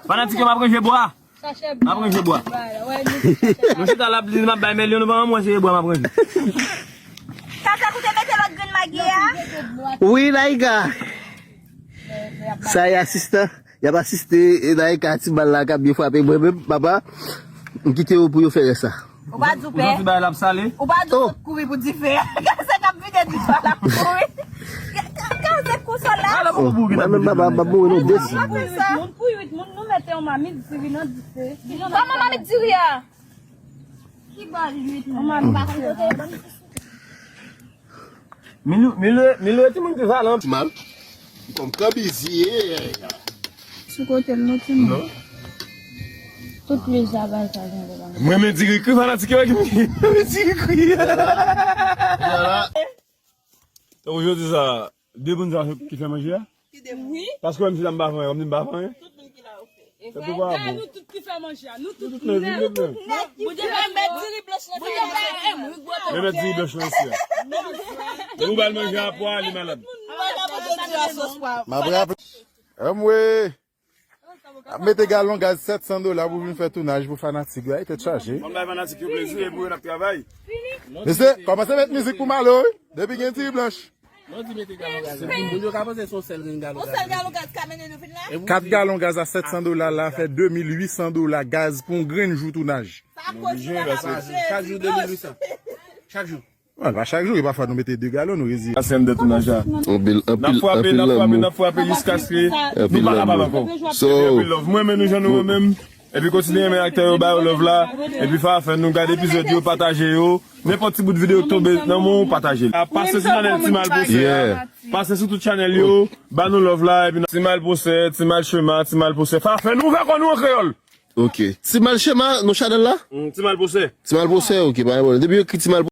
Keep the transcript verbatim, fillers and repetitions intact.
Fanatik yo, m ap ranje bwa. M ap ranje bwa. Nou chita la ap di m ap bay milyon, nou pa mwen se bwa m ap ranje. Kaka, ou te mete lòt grenn magi a? Wi, Naïka. Sa e asistan. Y ap asiste, e, Naïka ti bal la k ap byen frape. Mwen menm, papa, m kite yo pou yo fè rès la. Ou pa di w pè. Ou santi bagay la ap sale? Ou pa di w sot kouri pou dife a. Kase k ap vide dife a, l ap kouri. Kase kousòl la. Ala pou bourge. Mwen menm, papa, m ap mouri nan de sou. Moun pou uit moun, nou mete yon mamit diri nan dife. Kòman mamit diri a? Ki bò uit moun? Yon mamit pa konn kote. Milou, Milou, Milou e timoun ki valan. Ti mal. Kòm kanbizi ye. Sou kote l non timoun. Non. Tout plis a bay sa jan de la. Mwen men diri kri fanatik yo ki mwen diri kri. Tankou jodi sa, de moun sa ki fè manje a? Wi. Paske menm si la m pa fè anyen, kòm si m pa fè anyen. Tout moun ki la yo fè. Se pou pa bon. Nou tout ki fè manje a, nou tout nèt. Bondye fè mèt diri blanch lan. Bondye fè mèt diri blanch lan isi a. Depi w ba l manje a pwa, li malad. M ap raple. Anmwe. Ap mete galon gaz sèt san dola pou vin fè tounaj pou fanatik yo. Ay, tèt chaje. Ban bay fanatik yo plezi, e pou yo n ap travay. Mesye, kòmanse met mizik pou Malo, wi. Depi gen diri blanch. Mwen di mete galon gaz. Se pou moun yo ka panse se yon sèl grenn galon gaz. Yon sèl galon gaz ka mennen nou vin la? Kat galon gaz a sèt san dola la fè de mil uit san dola gaz pou yon grenn jou tounaj. Sa koz nou pa ka manje. Chak jou de mil uit san. Chak jou. Bon, pa chak jou, e pafwa nou mete de galon, nou reziye. Sa se anndan tounaj la. Anpil, anpil, anpil lanmou. N ap frape, n ap frape, n ap frape jiskaske nou pa kapab ankò. So, anpil love. Mwen men nou jan nou menm. Epi kontinye renmen aktè yo, ba yo love la. Epi fè afè nou, gade epizòd yo, pataje yo. Nenpòt ti bout videyo k tonbe nan men w, pataje l. Pase sou chanèl Ti Mal Pwosè a. Pase sou tout chanèl yo, ba nou love la. Epi Ti Mal Pwosè, Ti Mal Chema, Ti Mal Pwosè. Fè afè nou, ouvè kò nou an kreyòl. Ok. Ti Mal Chema, non chanèl la? Mm, Ti Mal Pwosè. Ti Mal Pwosè, ok, pa gen pwoblèm. Depi yo ekri Ti Mal